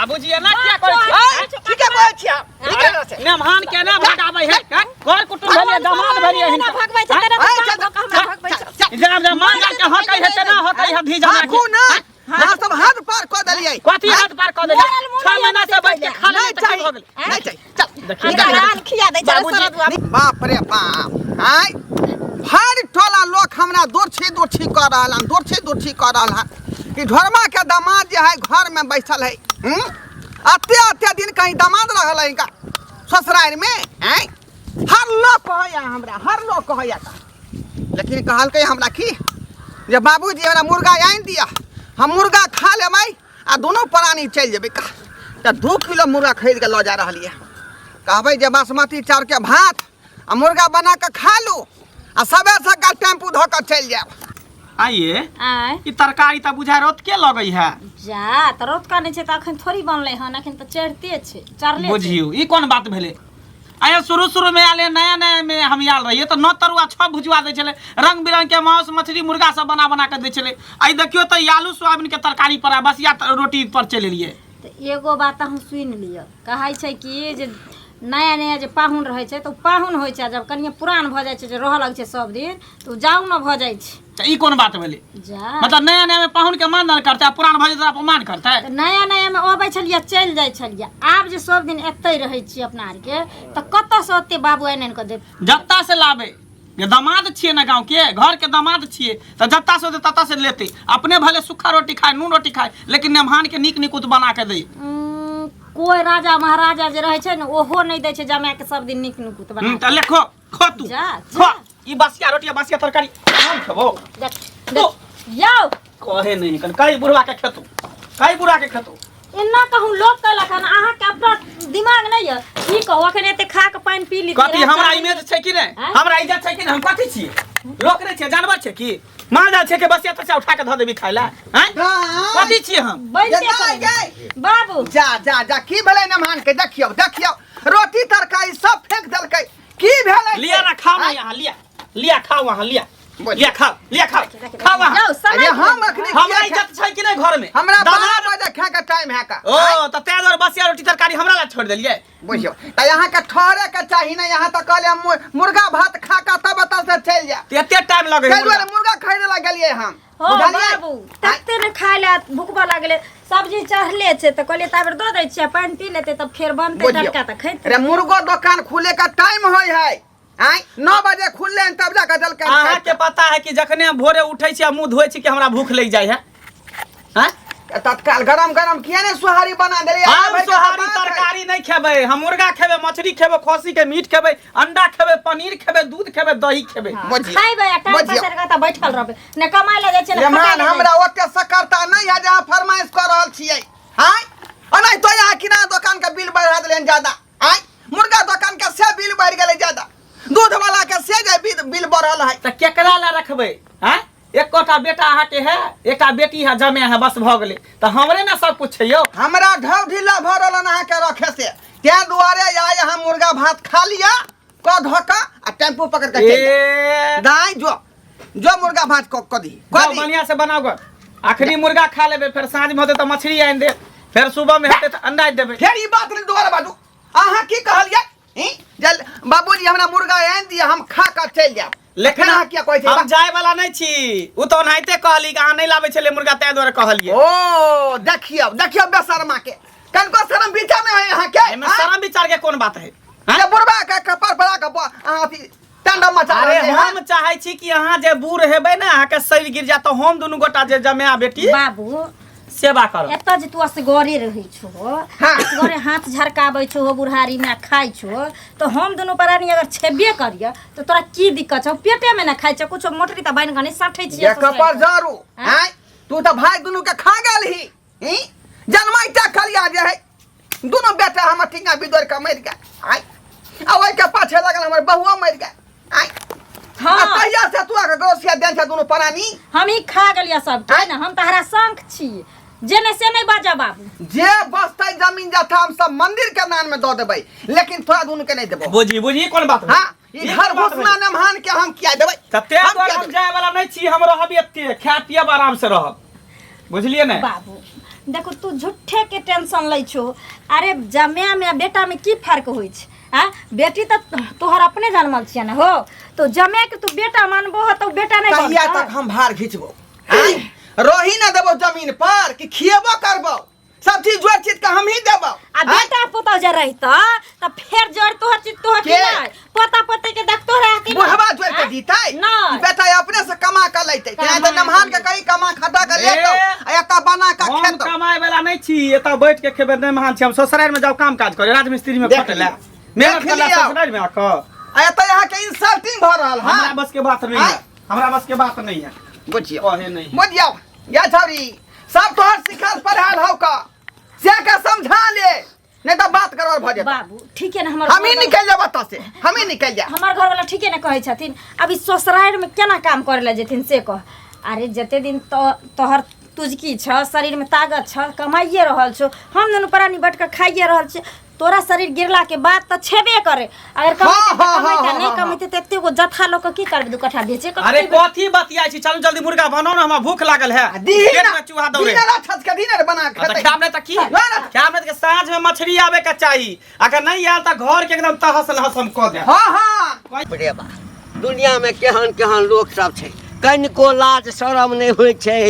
बाबूजी एना किया करै छी आँय, ठीके कहै छियै हम, ठीके कहै छियै। मेहमान के ना भगाबै है हैं? घर कुटुम्ब भेलियै दामाद भेलियै एना हिनकर भगबै छै तेना आँय, तऽ चल, काम धऽ कऽ हमरा भगबै चल, छै चल, जब जब माल जाल के हकै है तेना हकै है धी जना भागू के ना अहाँ सब हद पार कऽ देलियै कथी हद पार कऽ देलियै मोरल मुँह 6 नहि महीना से बैठ के खा नहीं लेलियै तऽ की चाही भऽ गेलै नहीं चाही चल देखियौ हमरा आन खिया दै छै बाबूजी, शरद बाप रे बाप आय भरि टोला लोक हमरा दोरछी दोरछी कऽ रहल हन दोरछी दोरछी कऽ रहल हन कि ढोरमा के दामाद जे है घर में बैसल है हम्म? अते अते दिन कहीं दामाद रहल है इनका ससुराल में आय हर लोग कहैया हमरा हर लोग कहैया का लेकिन कहलकै हमरा की जे बाबूजी हमरा मुर्गा आनि दिअ हम मुर्गा खा लेबै आ दुनू प्राणी चलि जेबै का तऽ 2 किलो मुर्गा खरीद कऽ लऽ जा रहलियै कहबै जे बासमती चाउरके भात आ मुर्गा बना कऽ खा लू आ सबेर सकाल टेम्पू धऽ कऽ चलि जायब आइए आँय ई तरकारी तऽ बुझाय रोत के लगै है जा तऽ रौतका नहि छै तऽ अखन थोड़ी बनलै हन अखन तऽ चढ़ते छै चढ़ले छै बुझियौ ई कोन बात भेलै आया शुरू शुरू में आयल नया नया में हम आयल रहिए तऽ 9 तरुआ 6 भुजवा दै छलै रंग बिरंग के मांस मछली मुर्गा सब बना बना के दै छलै। आइ देखियौ तऽ ई आलू सोयाबीन के तरकारी पर आ बसिया रोटी पर चलि एलियै। तऽ एगो बात अहाँ सुनि लिअ, कहै छै कि जे नया नया जे पाहुन रहै छै तऽ ओ पाहुन होइ छै आ जब कनिए पुरान भऽ जाइ छै जे रहऽ लगै छै सब दिन तऽ ओ जाउ ने भऽ जाइ छै। तऽ ई कोन बात भेलै? जा मतलब नया नया में पाहुन के मान दान करतै आ पुरान भऽ जेतै तऽ अपमान करतै? तऽ नया नया मे अबै छलियै चलि जाइ छलियै, आब जे सब दिन एतै रहै छियै अपना आरके तऽ कतऽसँ ओते बाबू आनि आनि कऽ देत? जत्ता से लाबै जे दामाद छियै ने गाँव के घर के दामाद छियै तऽ जत्ता से होतै तत्ता से लेतै। अपने भले सूखा रोटी खाय नून रोटी खाय लेकिन मेहमान के नीक निकुत बना के दै। कोइ राजा महाराजा जे रहै छै ने ओहो नहि दै छै जमाए के सब दिन नीक निकुत बना तऽ ले खो खो तू जा, खो जा। ई बसिया रोटी आ बसिया तरकारी हम खेबो। देख देख यौ कहे नहीं कन कई बुढ़वा के खेतो कई बुढ़वा के खेतो। एना कहूँ लोक कहलक हन अहाँके अपना दिमाग नहि यऽ की कहू अखन एते खा के पानि पी ली। कथी हमरा इमेज छै कि नहि? आँय? हमरा इज्जत छै कि नहि? हम कथी छियै? लोक नहि छियै जानवर छै की माल जाल छै के बसिया तसिया उठा के धऽ देबी खाय लए? आँय? कथी छियै हम? बनिते जा, करै जा। बाबू जा जा जा की भेलै नमहान के? देखियौ देखियौ रोटी तरकारी सब फेंक देलकै की भेलै? लिया ना खाओ ना यहाँ लिया लिया खाओ वहाँ लिया बोलिए। लिया खाओ लिया खाओ खाओ वहाँ। जाउ समय अरे हम अखनी हमरा किया इज्जत छै कि नहि घर में? हमरा दामाद 12 बजे खाय के टाइम है का। ओ तऽ तें दुआरे बसिया रोटी तरकारी हमरा ला छोड़ि देलियै। बुझियौ तऽ यहाँ के ठहरे के चाही ने यहाँ तऽ कहले हम मुर्गा भात खा के तब एतऽ से चलि जायब। तऽ एते टाइम लगै है ताहि दुआरे मुर्गा खरीदे ला गेलियै हम। हो बुझलियै? बाबू तते ने खाय ले भुखबा लागले सब्जी चढ़ले छै तऽ कहलियै ताबे दऽ दै छियै पानि पी लेतै तब फेर बनतै बुझियौ। टटका तऽ खैतै। अरे मुर्गो दोकान खुले के टाइम होय है आँय 9 बजे खुलले हन तब जाके देलकै हन अहाँ के पता है कि जखने हम भोरे उठै छी आ मुंह धोइ छी कि हमरा भूख लागि जाइ है? हैं? तत्काल गरम गरम किया ने सोहारी बना देलियै? हम आइ भरि के सोहारी बात है। तरकारी नहीं खेबै, हम मुर्गा खेबै मछली खेबै खस्सी के मीट खेबै अंडा खेबै पनीर खेबै दूध खेबै दही खेबै। बुझियौ। खैबै आ टाइम बुझियौ। पसारि कऽ तऽ बैठल रहबै ने कमाइ लए जाइ छियै ने मेहमान खटाइ लए जाइ हमरा ओते सकरता नहीं है जे अहाँ फरमाइश कऽ रहल छियै आँय अनाहितो तो यहाँ किराना दोकान के बिल बढ़ा देलियनि ज्यादा आँय मुर्गा दोकान के से बिल बढ़ि गेलै ज्यादा दूध वाला के से जे बिल बढ़ल है। तऽ केकरा लए रखबै? आँय एकोटा बेटा अहाँके है एकटा बेटी है जमे है बस भऽ गेलै तऽ हमरे ने सब कुछ छै यौ। हमरा ढौ ढीला भऽ रहल हन अहाँके रखे से ताहि दुआरे आइ अहाँ मुर्गा भात खा लिअ कऽ धऽ कऽ आ टेम्पू पकड़ कऽ चलि जाउ। ए दाइ जो जो मुर्गा भात कऽ कऽ दी कऽ जाउ दी। बढ़िया से बनाउ गऽ। अखनी मुर्गा खा लेबै फेर साँझ में होतै तऽ मछली आनि देब फेर सुबह में हेतै तऽ अंडा देबै। फेर ई बात नहि दोबारा बाजू। अहाँ की कहलियै? ई? जे बाबूजी हमरा मुर्गा आनि दिअ हम खा कऽ चलि जायब। लेकिन फेर अहाँ किया कहै छियै? हम जाय वाला नहि छी ओ तऽ ओनाहिते कहली कि अहाँ नहि लाबै छलियै मुर्गा ताहि दुआरे कहलियै। ओ देखियौ देखियौ बेशर्मा के कनको शरम विचार नहि है अहाँ के? एहिमे हाँ? शरम विचार के कोन बात है? हाँ? जे बुढ़बा के कपार पर आके अहाँ अथी तांडव मचा अरे रहलियै हन। हम चाहै छी कि अहाँ जे बूढ़ हेबै ने अहाँके शरीर गिर जायत तऽ हम दुनू गोटा जे जमाया बेटी बाबू सेवा करब। एतऽ जे तू असगरे रहै छहो हाँ। असगरे हाथ झरकाबै छहो बुढ़ारी में आ खाइ छहो तऽ हम दुनू प्राणी अगर छेबे करिय तऽ तोरा की दिक्कत छौ? पेटे में ने खाइ छौ कुछो मोटरी तऽ बान्हि कऽ नहि साँठै छियै जे कपर जरू हाँ? आँय तू तऽ भाय दुनू के खा गेल ही ई? जनमाइटा खलिया जे है दुनू बेटा हमर टिंगा बिदोर के मरि गेल आँय आ ओहिके पाछे लगल हमर बहुओ मरि गेल आँय। हाँ। आ कहिया से तू आके गौसिया देन छै दुनू प्राणी? हम ही खा गेलियै सबके आँय? ने हम तहरा शंख छी जे ने से नहि बाजऽ बाबू। जे बसतै जमीन जथा हम सब मंदिर के नाम में दऽ देबै लेकिन तोरा दुनू के नहि देबो। बुझी बुझी कोन बात भेलै? हाँ, ई ई घर कोन बात घुसना भेलै? नमहान के हम किया देबै? तऽ तें हम दुआरे किया हम देबै? जाय वाला नहि छी हम रहब एते खाय पियब आराम से रहब बुझलियै ने? बाबू देखो तू झूठे के टेंशन लै छो। अरे जमाय में आ बेटा में की फर्क होइ छै? आ बेटी तऽ तोहर अपने जनमल छियै ने हो, तो जमाय के तू बेटा मानबो हो तो बेटा नहीं कहिया बनतौ? तक हम भार घिचबो? आँय? रही ना देबो जमीन पर कि खिएबो करबो? सब चीज जोड़ चीज के हम ही देबो। आ आँय? बेटा पुतहु जे रहितौ तऽ फेर जोड़ तोहर चीज तोहर की के? नहि, पोता पोती के देखतो रह कि नहि? बुढ़वा जोड़ के आँय? दीतै? नहि। बेटा अपने से कमा के लैतै। तें तऽ कमा नमहान के के कहीं कमा खटा के लेतौ ए। आ एतऽ बना के हम खेतौ। कमाए वाला नहीं छी, एतऽ बैठ के खेबे नहीं महान छी। हम ससुराल में जाओ काम काज करे, राजमिस्त्री में देख खटे ला लियौ। मेहनत देख करला लियौ। ससुराल में आके। आ एतऽ अहाँके इंसल्टिंग भऽ रहल हमरा हँ। बस के बात नहीं है, आँय? हमरा बस के बात नहीं है। बुझियौ। कहे नहीं है। बुझियौ या छौरी, सब तोहर सिखल पढ़ाल हौ का से के समझा ले, नहीं तो बात गड़बड़ भऽ जेतौ। बाबू ठीक है ने हमर हम ही घरवाला- निकल जाब एतऽ से, हम ही निकल जाब। हमर घरवाला ठीके ने कहै छथिन। अभी ससुरारि में केना काम करे लए जेथिन से कह। अरे जते दिन तो तोहर तुझकी छ, शरीर में ताकत छ, कमाइए रहल छो, हम दुनू प्राणी बैठ के खाइए रहल छी। तोरा शरीर गिरला के बाद तऽ छेबे करे। अगर कमेते हाँ, तऽ कमेते, हाँ, नहि हाँ, कमेते तऽ एते गो जत्था लऽ कऽ की करबै? दू कट्ठा बेचे कऽ अरे खैबै। कथी बतियाइ छी? चलू जल्दी मुर्गा बनाउ ने, हमरा भूख लागल है। दीही पेट ना में चूहा दौड़े। दीही ना छछ के दीने बना के हाँ, तऽ खेतै। खायब नहि तऽ की ना, ना। खायब नहि तऽ साँझ में मछली आबे के चाही, अगर नहीं आयल तऽ घर के एकदम तहस नहस हम कऽ देब। हाँ हाँ। रे बा, दुनिया में केहन केहन लोक सब छै, कनिको लाज शरम नहि होइ छै।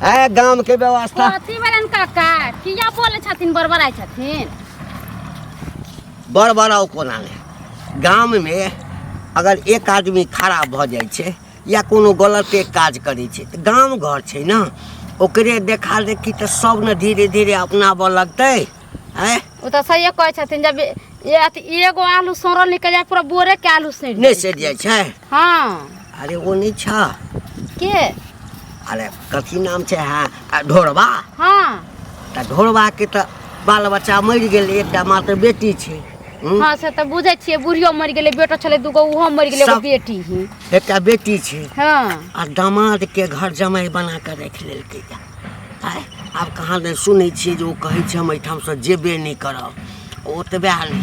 है गाम के व्यवस्था कथी भेलनि काका? किया बोलै छथिन, बड़बड़ाइ छथिन? बड़बड़ाउ कोना नहि, गाममे अगर एक आदमी खराब भऽ जाइ छै या कोनो गलते काज करै छै तऽ गाम घर छै ने, ओकरे देखा देखी तऽ सब ने धीरे धीरे अपनाबऽ लगतै। आँय, ओ तऽ सहिए कहै छथिन। जब अथी एगो आलू सड़ल निकलि जाय, पूरा बोरे के आलू सड़ि नहि सड़ि जाइ छै। हँ। अरे ओ नहि छ के? अरे कथी नाम छै? हँ, आ ढोरबा। हँ। तऽ ढोरबाके तऽ बाल बच्चा मरि गेलै, एकटा मात्र बेटी छै। हूँ? हँ, से तऽ बुझै छियै। बुढ़ियो मरि गेलै, बेटो छलै दूगो, ओहो मरि गेलै, एगो सब- बेटी ही। एकटा बेटी छै। हँ। आ दामादके घर जमाइ बना कऽ राखि लेलकै। आँय, आब कहाँ दन सुनै छियै जे ओ कहै छै हम एहिठामसँ जेबे नहि करब। ओतबे नहि,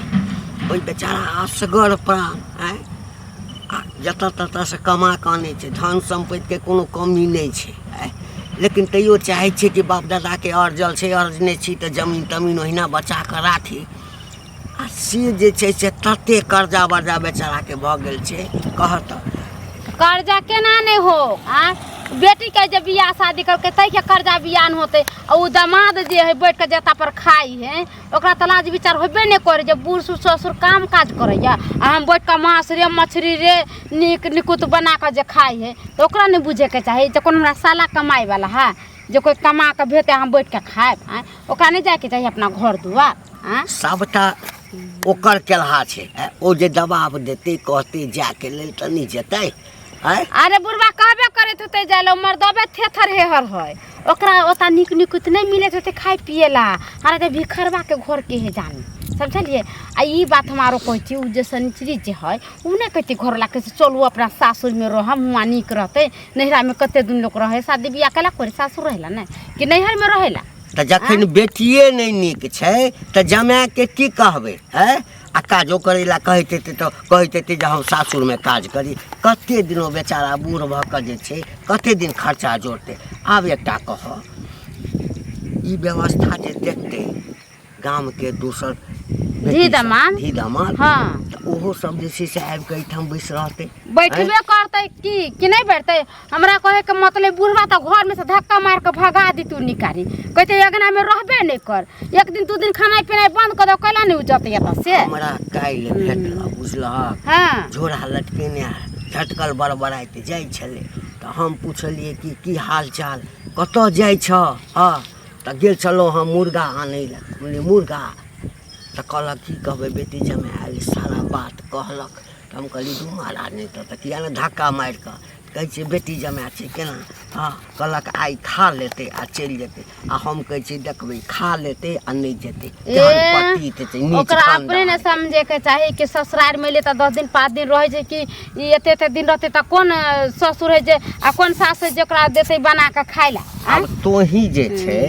ओहि बेचारा असगर प्राण। आँय, आ जतऽ ततऽसँ कमा कऽ आनै छै, धन सम्पत्तिके कोनो कमी नहि छै। आँय, लेकिन तैयो चाहै छै कि बाप दादाके अर्जल छै, अर्जने छी तऽ जमीन तमीन ओहिना बचा कऽ राखी। आ से जे छै से तते कर्जा वर्जा बेचाराके भऽ गेल छै, कहऽ तऽ। कर्जा केना नहि हो? आँय, बेटीके जे बियाह शादी करलकै ताहिके कर्जा बियाह नहि होतै, आ ओ दमाद जे है बैठ कऽ जत्ता पर खाइ है, ओकरा तऽ लाज विचार होबे नहि करै जे बूढ़ सूढ़ ससुर काम काज करैया आ हम बैठ कऽ माछ रे मछली रे नीक निकुत बना कऽ जे खाइ है, तऽ ओकरा नहि बुझैके चाही जे कोनो हमरा साला कमाइवला है जे कोइ कमा कऽ भेतै हम बैठ कऽ खायब। आँय, ओकरा नहि जाइके चाही अपना घर दुआर। आँय, सभटा ओकर केलहा छै। ओ जे दबाव देतै, कहतै जायके लेल तऽ नहि जेतै? आँय, अरे बुढ़बा कहबे करैत होतै जाय लए, मर्दबे थेथर हेहर है, ओकरा ओतऽ नीक निकुत नहि मिलैत होतै खाय पिए ला। अरे तऽ भिखरबाके घर के है जानी, समझलियै? आ ई बात हम आरो कहै छी, ओ जे शनिचरी जे है ओ नहि कहतै घरवलाके से चलू अपना सासुरमे रहब, हुआँ नीक रहतै। नैहरामे कते दिन लोक रहै? शादी बियाह केला करे सासुर रहेला नहि कि नैहरमे रहेला? तऽ जखन बेटिए नहि नीक छै तऽ जमाएके की कहबै? आँय, आ काजो करै लए कहैत हेतै तऽ कहैत हेतै जे हम सासुरमे काज करी। कते दिन ओ बेचारा बूढ़ भऽ कऽ जे छै कते दिन खर्चा जोड़तै? आब एकटा कहऽ, ई व्यवस्था जे देखतै गामके दोसर बेटी धी सब, दमाद। धी दमाद। हँ। तऽ ओहो सब जे छै से आबि कऽ एहिठाम बैस रहतै? बैठबे करतै की कि नहि बैठतै? हमरा कहैके मतलब बुढ़बा तऽ घरमे से धक्का मारि कऽ भगा दितू, निकाली कहतै अङ्गनामे रहबे नहि कर, एक दिन दू दिन खानाइ पिनाइ बन्द कऽ दौ, कैला नहि ओ जतै एतऽ से? हमरा काल्हि भेटल, बुझलहक? हँ। झोरा लटकेने झटकल बड़बड़ाइत जाइ छलै तऽ हम पुछलियै कि की हाल चाल, कतऽ जाइ छह? हँ, तऽ गेल छलहुँ हम मुर्गा आनै लए। कहलियै मुर्गा? तऽ कहलक की कहबै, बेटी जमाए आयल, सारा बात कहलक। तऽ हम कहलियै दू महाराज, नहि तऽ किया ने धक्का मारि कऽ कहै छियै बेटी जमाए छै केना? हँ, कहलक आइ खा लेतै आ चलि जेतै। आ हम कहै छियै देखबै, खा लेतै आ नहि जेतै। केहन ए, पतित छै, नीच ओकरा अपने ने खानदान। समझेके चाही कि ससुरारिमे एलियै तऽ 10 दिन 5 दिन रहै छै कि ई एते एते दिन रहतै तऽ कोन ससुर है जे आ कोन सास है जे ओकरा देतै बना कऽ खाय लए? आब तोही जे छै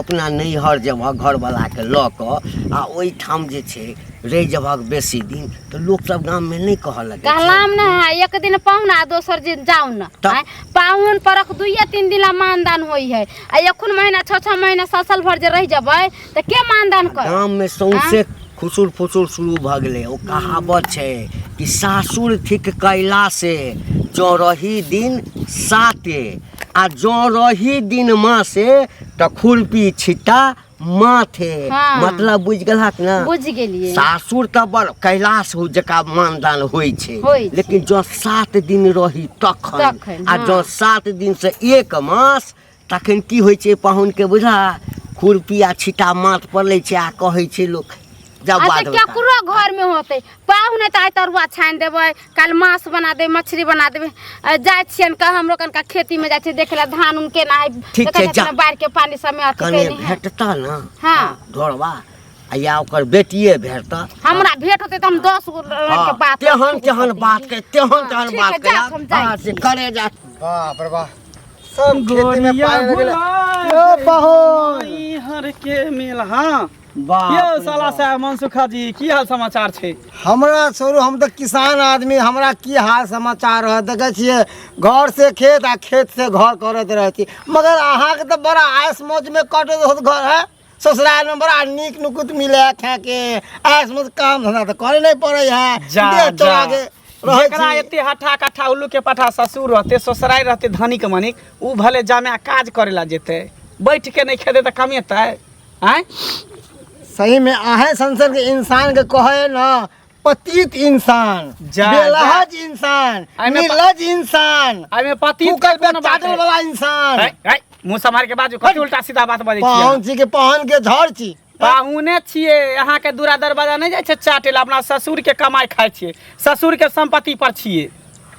अपना नैहर जेबहक घरवलाके लऽ कऽ आ ओहिठाम जे छै रहि जेबहक बेसी दिन तऽ लोकसभ गाममे नहि कहऽ लगै छै। कहलाम ने है, एक दिन पाहुन आ दोसर दिन जाउ न। तऽ- आँय, पाहुन परक दुइए 2-3 दिन ला मानदान होई है आ एखन महीना 6-6 महीना साल साल भर जे रह जबै त के मानदान कर गाम में सौंसे खुसुर फुसुर शुरू भऽ गेलै। ओ कहावत छै कि सासुर थिक कैला से जँ रही दिन साते आ जँ रही दिन मासे तऽ खुरपी छिट्टा माथे। हाँ। मतलब बुझि गेलहक ने? बुझि गेलियै। सासुर तऽ बड़ कैलाश हो जकाँ मानदान होइ छै, होइ छै। लेकिन जँ 7 दिन रही तखन, तखन, आ हाँ। जँ 7 दिन से 1 मास तखन की होइ छै पाहुन के बुझा खुरपी आ छिट्टा माथ पर लै छै आ कहै छै लोक जब अच्छा बाद में केकरो घर में होते पाहुन है तऽ आइ तरुआ छानि देबै, काल्हि मांस बना देबै, मछली बना देबै। जाइ छियनि कऽ हमरो कनका खेती में जाइ छियै देखे ला धान उन केना है, ठीक देखै छै, छथिन जा। बाढ़ि के पानी सबमे अथी कने केने है। भेटतऽ ने हाँ। ढोरबा आ या ओकर बेटिए भेटतऽ, हमरा भेंट होतै तऽ हम 10 गो रंग के बात तेहन तेहन बात के तेहन हाँ, तेहन ठीक बात है, के जा, हम जाइ हाँ, से करे जा। बाप रे बाप, सब खेती में पानी लग गेलै। यो पाहुन हर के मेल। हाँ बाप यौ रे साला बाप। साहब मनसुखा जी, की हाल समाचार छै? हमरा छोड़ू, हम तऽ किसान आदमी, हमरा की हाल समाचार रहत। देखै छियै घर से खेत आ खेत से घर करैत रहै छी, मगर अहाँके तऽ बड़ा ऐश मौज में कटैत होत घर है। ससुराल में बड़ा नीक नुकुत मिले है खाके, ऐश मौज, काम धंधा तऽ करे नहीं पड़े है, जा देह जा चोरा के रहै जेकरा छी। एते हट्ठा कट्ठा उल्लू के पठा ससुर रहते, ससुराल रहते धनिक मनिक, उ भले जामे काज करे ला जेते, बैठ के नहीं खेते तऽ कमेतै? आँय सही में अहें संसद के इंसान के कहे ना पतित इंसान, जा, बेलहज इंसान, एहिमे निर्लज इंसान, एहिमे पतित के फूकल पे कोनो बात चाटल है? वाला इंसान। है, है, मुँह सम्हार के बाजू, कथी उल्टा सीधा बात बजै छियै? पाहुन छी के पाहुन के झड़ छी? पाहुने छियै, अहाँके दूरा दरवाजा नहि जाइ छै चाटे ला, अपना ससुर के कमाइ खाइ छियै, ससुर के संपत्ति पर छियै।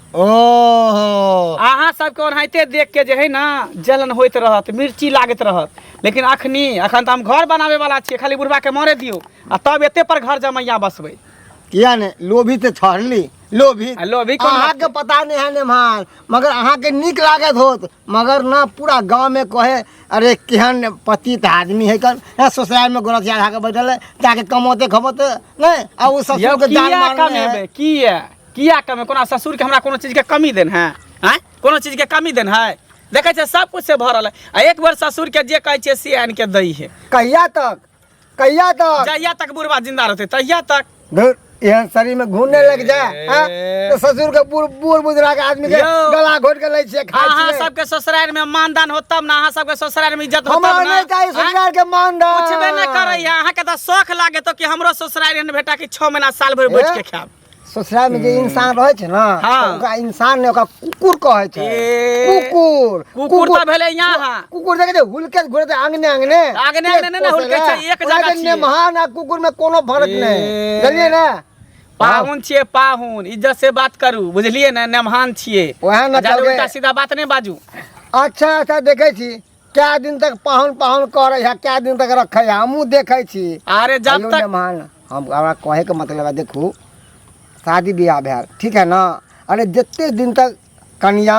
ओहो अहाँ सबके ओनाहिते देख के जे है ना जलन होइत रहत, मिर्ची लागैत रहत, लेकिन अखनी अखन तऽ हम घर बनाबे वाला छियै, खाली बुढ़बा के मरे दियौ आ तब एते पर घर जमैया बसबै। किया ने लोभी तऽ छड़ली लोभी। आ लोभी कोन अहाँके बात? पता नहीं है नेमान, मगर अहाँके नीक लागत होत, मगर ना पूरा गाँव में कहे अरे केहन पतित आदमी है कन, है ससुराल में गोरखिया खा के बैठल है, जाके कमौते खमौते नहीं, आ उ ससुर यौ के जान किया मारने है। कमेबै? किया किया कमे? कोना ससुर के हमरा कोनो चीज के कमी देन है? आँय कोनो चीज के कमी देन है? देखै छियै सब कुछ से भरल है, आ एक बेर ससुर के जे कहै छियै से आनि के दै है। कहिया तक, कहिया तक? जहिया तक बुढ़बा जिंदा रहतै तहिया तक। धुर, एहन शरीर में घून नहीं लग जाए, हाँ? तो ससुर के बूढ़ बूढ़ बुजुर्ग के आदमी के यौ। गला घोट के लै छियै, खाइ अहाँ छियै। सबके ससुराल में मानदान होत तब ना, अहाँ सबके ससुराल में इज्जत होत हमरा तब ना। नहीं चाही आँय? ससुराल के मानदान। पुछबे नहीं करै है, अहाँके तऽ शौख लागे तो कि हमरो ससुराल एहन भेटा कि 6 महीना साल भरि बैठ के खायब। ससुराल में जे इंसान रहै छै ना, हाँ। तऽ ओकरा इंसान ने ओकरा कुकुर कहै छै। ए, कुकुर। कुकुर तऽ भेलै यहाँ। कुकुर देखै छै हुलके घुरते आंगने आंगने। आंगने आंगने नहि ने हुलकै छै, एक ओकरा जगह जे छियै। नेमहान आ कुकुर में कोनो फर्क नहि। ए। बुझलियै ने? पाहुन छियै पाहुन, इज्जत से बात करू, बुझलियै ने? नेमहान छियै। ओएह ने जादे कहलकै। उल्टा सीधा बात नहि बाजू। अच्छा अच्छा, देखै छी कै दिन तक पाहुन पाहुन करै है, कै दिन तक रखै है, हमहूँ देखै छी। अरे जब हेलो तक नेमहान, हम हमरा कहैके मतलब है, देखू शादी बियाह भेल ठीक है ना, अरे जते दिन तक कनिया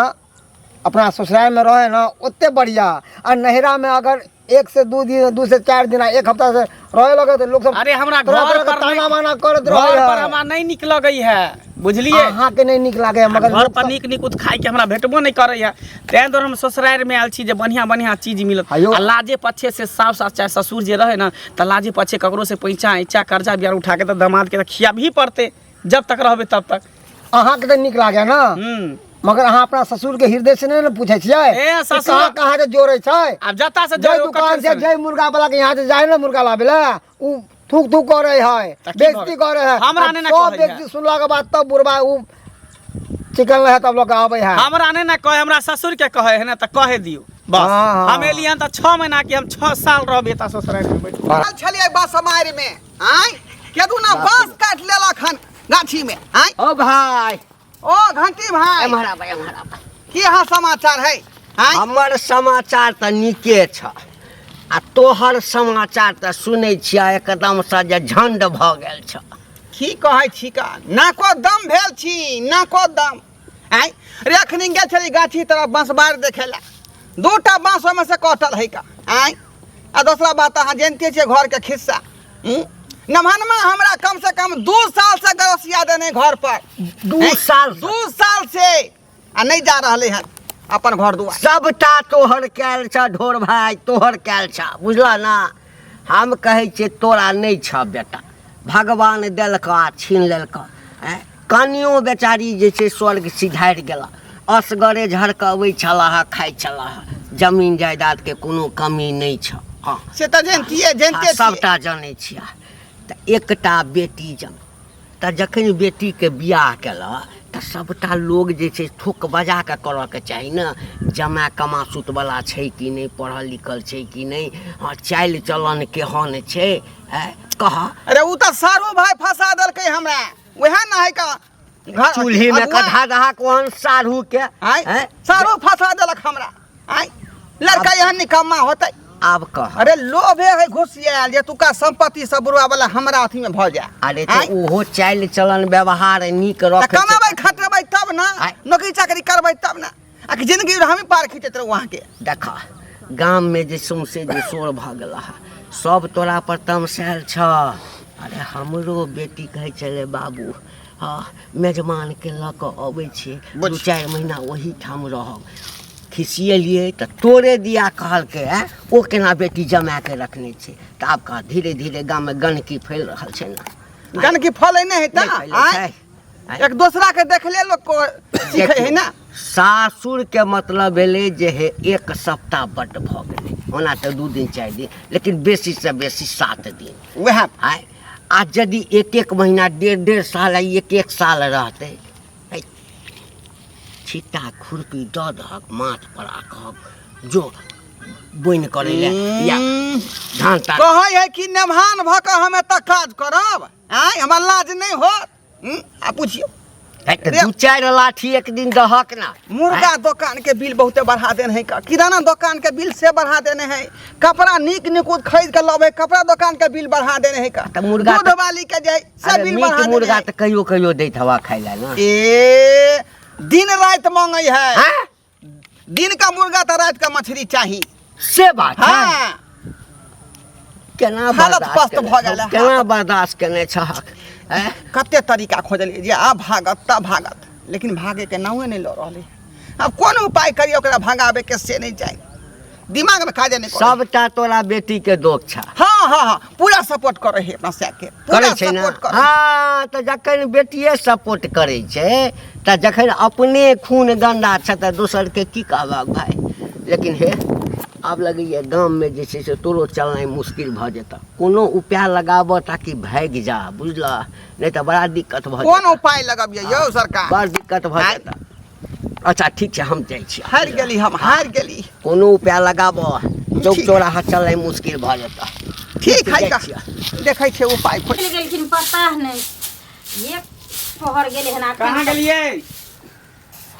अपना ससुराल में रहे ना ओते बढ़िया, आ नैहरा में अगर 1 से 2 दिन, 2 से 4 दिन, 1 हफ्ता से रहे लगे तो लोग सब अरे हमरा तरह घर तरह के पर ताना नहीं- माना करत घर रहे पर है। हमरा नहीं नीक लगै है, बुझलियै? अहाँके नहीं नीक लागे है, मगर घर लोक पर सब- नीक नीक उत खाइके हमरा भेटबो नहीं करै है, तें दुआरे हम ससुराल में आयल छी जे बढ़िया बढ़िया चीज मिलत। हयो। आ लाजे पछे से साफ साफ चाहे ससुर जे रहे ना तऽ लाजे पछे ककरो से पैसा ऐचा कर्जा बियार उठा के तऽ दामाद के तऽ खियाबही पड़तै, जब तक रहबै तब तक। अहाँके तऽ नीक लागे ना, मगर अहाँ अपना ससुर के हृदय से नहीं ने पूछै छियै ए, कि ससुर- कहाँ कहाँ से जोड़ै छै? आब जतऽ से जै जोड़ै, दुकान से ओकर जै मुर्गा वाला के यहाँ से जाय ना मुर्गा लाबे ला, उ थूक थूक करे है, तऽ की बेइज्जती करे है। हमरा आ नहि ने सब कहै है। बेइज्जती सुनला के बाद तब बुढ़बा उ चिकन रहे तब लोग आबै है। हमरा नहीं ना कहे, हमरा ससुर के कहे है ना तऽ कहे दियौ बस। हाँ, हाँ। हम एलियन तऽ 6 महीना के हम 6 साल रहबै एतऽ ससुराल में बैठ। आयल छलियै बसमारि में, आँय केदू ना बाँस काटि लेलक हन गाछी में। आँय ओ भाई, ओ घंटी भाई, एम्हर आबै, एम्हर आबै। की अहाँ समाचार है? आँय हमर समाचार तऽ नीके छ, आ तोहर समाचार तऽ सुनै छियै एकदमसँ जे झंड भऽ गेल छ। की कहै छी का, नाको दम भेल छी, नाको दम। आँय रे अखनी गेल छली गाछी तरफ बाँसबारि देखै लए, 2टा बाँस ओहिमे से कटल है का। आँय आ दोसरा बात अहाँ जानिते छियै घरके खिस्सा, नमहनमा हमरा कम से कम 2 साल से गरसिया देने घर पर। 2 साल? 2 साल से, आ नहीं जा रहले हन। अपन घर दुआर। सबटा तोहर कयल छ ढोर भाय, तोहर कयल छ, बुझलह ना? हम कहै छियै तोरा नहि छ बेटा, भगवान देलक आ छीन लेलक। आँय, कनियो बेचारी जे छै स्वर्ग सिधारि गेला, असगरे झड़क अबै छलाह, खाइ छलाह, जमीन जायदादके कोनो कमी नहि छ। हँ से तऽ जनितियै, जनिते छियै। सबटा जनै छियै। तऽ एकटा बेटी जन तऽ जखन बेटीके बियाह केलक तऽ सबटा लोग जे छै ठोक बजा कऽ करऽके चाही ने, जमाए कमासुतवला छै कि नहि, पढ़ल लिखल छै कि नहि, हँ चालि चलन केहन छै, आँय कह। अरे ओ तऽ सारू भाय फंसा देलकै हमरा, वएह ने है का घर चूल्हीमे अगुआ। कढ़ा दहा ओहन साढ़ू के आँय आँय? सारू फंसा देलक हमरा। आँय लड़का एहन निकम्मा होतै। आब कह। अरे लोभे है घुसियायल जे तुका संपत्ति सब बुढ़वा वाला हमरा अथी में भऽ जाए। अरे तऽ आँय? ओहो चालि चलन व्यवहार नीक तऽ रखै छै। कमेबै खटेबै तब ना, आँय? नौकरी चाकरी करबै तब ना, आ कि जिंदगी हमी पार खींचैत रहू अहाँके। देख गाममे जे सौंसे जे शोर भऽ गेल हँ, सब तोरा पर तमसायल छ। अरे हमरो बेटी कहै छलै बाबू हँ मेजबानके लऽ कऽ अबै छियै, 2-4 महीना ओहीठाम रहब। खिसिएलियै तऽ तोरे दिया कहलकै आँय, ओ केना बेटी जमाके रखने छै। तऽ आब कह धीरे धीरे गाममे गन्दगी फैल रहल छै ने। गन्दगी फैलै नहि हेतै। नहि फैलै आँय? छै। आँय? एक दोसरा के देखले लोक को सीखै है ना। सासुर के मतलब भेलै जे हे 1 सप्ताह बड्ड भऽ गेलै, ओना तऽ 2 दिन 4 दिन, लेकिन बेसी से बेसी 7 दिन। वएह। आँय, आ यदि 1-1 महीना 1.5-1.5 साल आ 1-1 साल रहतै, छिट्टा खुरपी दऽ दहक माथ पर आ कहक जो बोनि करै लए या धान तान। कहै है कि नेमहान भऽ कऽ हम एतऽ काज करब, आँय हमरा लाज नहि होत? आ पुछियौ। है तऽ 2-4 लाठी एक दिन दहक ना। मुर्गा दोकान के बिल बहुते बढ़ा देने है, किराना दोकान के बिल से बढ़ा देने है, कपड़ा नीक निकुत खरीद के लबे कपड़ा दोकान के बिल बढ़ा देने है, तऽ मुर्गा दूध वाली के जे से अरे बिल मीट बढ़ा देने मुर्गा है। तऽ कहियो कहियो दैत हवा खाइ लए ना। ए दिन राति मांगे है। हाँ? दिन का मुर्गा तो रात का मछली चाहिए। से बात है। हाँ। केना हालत बर्दाश्त पस्त केने भऽ गेल है। केना बर्दाश्त केने छहक? हैं? कते तरीका खोजलियै जे आब भागत तब भागत, लेकिन भागे के नामे नहि लऽ रहलै। आब कोन उपाय करियै ओकरा भगाबे के से नहि जाय, दिमाग में काजे नहि करै। सबटा तोरा बेटी के दोष छ। हाँ, हाँ, हाँ, पूरा सपोर्ट करै है अपना साय के, पूरा करै छै ने? सपोर्ट करै। हाँ, तऽ जखन बेटिए सपोर्ट करै छै तऽ जखन अपने खून गन्दा छै तऽ दोसर के की कहबक भाय। लेकिन हे आब लगैए गाममे जे छै से तोरो चलनाइ मुश्किल भऽ जेतऽ, कोनो उपाय लगाबऽ ताकि भागि जा, बुझलह? नहि तऽ बड़ा दिक्कत भऽ कोन जेतऽ। उपाय लगबियै यौ सरकार? बड़ दिक्कत भऽ आँय? जेतऽ। अच्छा ठीक छै, हम जाइ छी। हारि गेली हम, हारि गेली। कोनो उपाय लगाबऽ, चौक ठीक। चौराहा चलनाइ मुश्किल भऽ जेतऽ। ठीक है, जाइ का छियै। देखै छियै उपाय खोज। चलि गेलखिन पता नहि, एक पहर गेलै हन। कहाँ गेलियै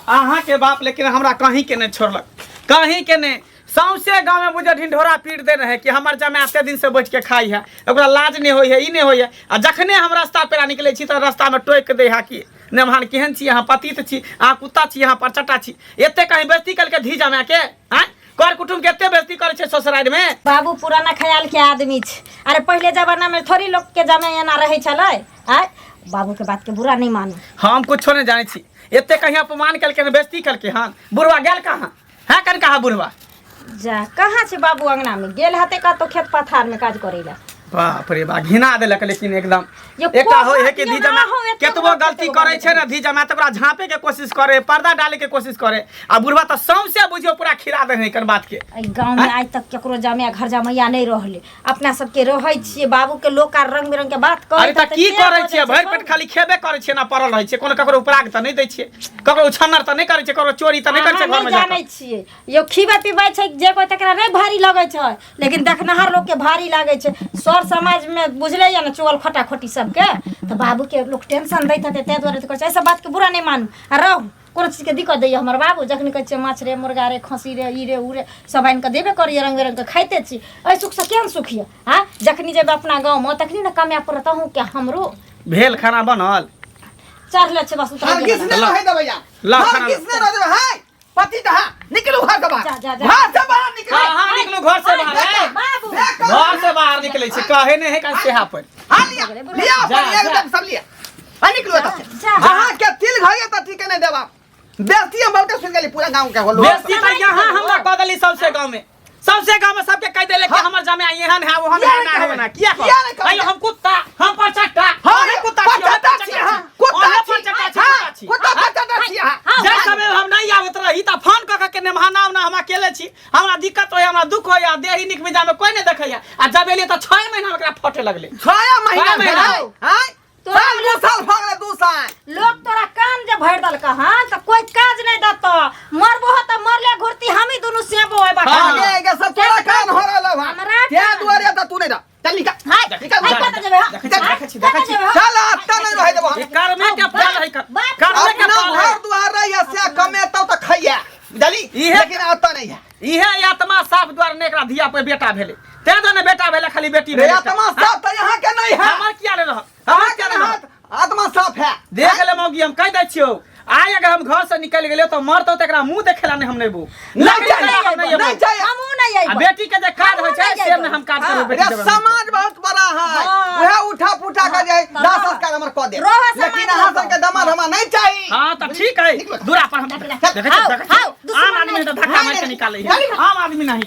अहाँ के बाप? लेकिन हमरा कहीं के नहीं छोड़लक, कहीं के नहीं। सौंसे गाँव में बुझे ढिंढोरा पीट दे रहे कि हमर जमाय एते दिन से बैठ के खाई है, ओकरा लाज नहीं होई है, ई नहीं होई है। आ जखने हम रास्ता पेरा निकले छी तऽ रास्ता में टोकि दे है कि नेमहान केहन छी अहाँ, पतित छी अहाँ, कुत्ता छी अहाँ, परचटा छी। एते कहीं बेइज्जती कलके धी जमाय के, आँय कर कुटुम्ब के एते बेइज्जती करै छै ससुरारि में। बाबू पुराना ख्याल के आदमी छै। अरे पहिले जमाना में थोड़ी लोग के जमाय एना रहै छलै। आँय बाबू के बात के बुरा नहीं मानू। हम कुछो नहीं जानै छी, एते कहीं अपमान कलके हन, बेइज्जती कलके हन। बुढ़वा गेल कहाँ है? कन कहाँ बुढ़वा? जा कहाँ छै बाबू? अंगना में गेल हते कतौ खेत पथार में काज करै ला। बाप रे बा, घिना देलक। लेकिन एकदम ये एकटा होय है कि कोहत धी ये ना जमा हो, एते केतबो कोहत गलती एते करै छै कोहत। ने धी जमा तऽ ओकरा झाँपे के कोशिश करे, पर्दा डाले के कोशिश करे, आ बुढ़वा तऽ सौंसे बुझियौ पूरा खिरा दे है एकर बात के। एहि गाँव में आइ तक केकरो जमाय घर जमैया नहीं रहले, अपना सबके रहै छियै। बाबू के लोक आर रंग बिरंग के बात कहै। अरे तऽ की करै छियै? भरि पेट खाली खेबे करै छियै ना पड़ल रहै छियै। कोनो ककरो उपराग तऽ नहि दै छियै, ककरो उछन्नर तऽ नहि करै छियै, ककरो चोरी तऽ नहि करै छियै अहाँ घर में नहि जानै जाकऽ। छियै यौ, खीबै पीबै छै जे कोइ तकरा नहि भारी लगै छै, लेकिन देखनिहार लोकके भारी लागै छै। सर समाजमे बुझले यऽ ने चुगल खोटा खोटी सबके, तऽ बाबूके लोक टेंशन दैत हेतै, ताहि दुआरे तऽ कहै छै। एहि सब बातके बुरा नहि मानू आ रहू। कोनो चीजके दिक्कत दैए हमर बाबू? जखन कहै छियै माछ रे, मुर्गा रे, खस्सी रे, ई रे उ रे, सब आनि कऽ देबे करैए, रङ्ग बिरङ्गके खाइते छी। एहि सुखसँ केहन सुख यऽ? आँय जखनी जेबै अपना गाँवमे तखनी ने कमाए पड़त अहूँके हमरो। भेल खाना बनल? चढ़ले छै बस उतरल। हरगिज नहि रहै देबै या। ला खाना। हरगिज नहि रहै देबै। हाय पति कहाँ निकलू घर से बाहर। जा, जा, जा। घर से बाहर निकलू। हाँ, हाँ, निकलू घर से बाहर, ए। बाबू घर से बाहर निकलै छै, कहे नहि है कन सेहा पर। हाँ लिया लिया जा, अपन जा। एकदम सब लिया। हाँ निकलू एतऽ से। जा। अहाँ के तिल घड़िए तऽ ठीके नहि देबा। बेइज्जती हम बहुते सुन गेली पूरा गांव के होलो। बेसी तऽ यहाँ हमरा कह देली सबसे गांव में, सबसे गांव में सबके कह देले कि हमर जमे एहन है ओहन है ना है ना। किया किया नहीं कह अयो हम कुत्ता, हम परचट्टा, हाँ, हम कुत्ता छी, हम परचट्टा छी, परचट्टा हाँ, छी, कुत्ता हम छी, परचट्टा छी, हाँ, कुत्ता छी। कुत्ता परचट्टा छी, हाँ। जाहि समय हम नहीं आबैत रही तऽ फोन कऽ के नेमहाना उना हम अकेले छी, हमरा दिक्कत होइया, हमरा दुख होइया, देही नीक मिजाज में कोई नहीं देखैया। आ जब एलियै तऽ 6 महीना में एकरा फटे लगलै। 6 महीना छह महीना। भेलै, हाँ? तोरा साल दू साल भऽ गेलै, 2 साल। लोग तोरा कान जे भरि देलक हन तऽ कोई काज नहीं देतो, मरबो हो तऽ मरले घुरती, हमी दुनू सेबो होय बा। हाँ। आगे आगे सब तोरा कान हो रहल हन। हमरा ते कान। दुआरे तऽ तू नहीं रह। चल निकल। हाय, निकल, हाय, निकल। कतऽ जेबै, हाँ? देखै छी, हाय, देखै छी, कतऽ देखै छी। जेबै, हाँ? चल अत्ता नहीं रहै देबो हम। ई कर्मे के फल है, बाप कर्मे के अपना फल है। घर दुआर रही से कमेतौ तऽ खैया, बुझली? इहे- लेकिन अत्ता नहीं है। इहे आत्मा साफ द्वार ने एकरा धिया पे बेटा भेलै, तें दुआरे बेटा भेलै, खाली बेटी रे भेलै। आत्मा साफ तऽ यहाँ के नहीं है। हमर किया नहि रहत? हमर हमर के किया नहीं नहि रहत? रहत? आत्मा साफ है। देख ले मौगी, हम कह दै छियौ, आइ अगर हम घर से निकलि गेलियौ तऽ मरतौ तऽ एकरा मुँह देखेला नहि हम नहि एबौ। नहीं लकड़ी चाहिए, देखेला हम नहि एबौ। नहीं चाहिए। हमहूँ नहीं आ अयबै। बेटी के जे काज होइ छै हमहूँ से नहि नहि हम काज हाँ। करबै बेटी रे के। समाज बहुत बड़ा है, हाँ। वह उठा पुठा के जे हाँ। दाह संस्कार हमर कऽ दे, रोह समाज लेकिन अहाँ रहतौ। सबके दमाद हमरा नहीं चाहिए। हाँ तऽ ठीक है, दूरा पर हम देखै छी, आओ, देखै छी। आओ, दुश्मन आम आदमी नहीं। तऽ धक्का मारि के निकालै है, आम आदमी नहीं।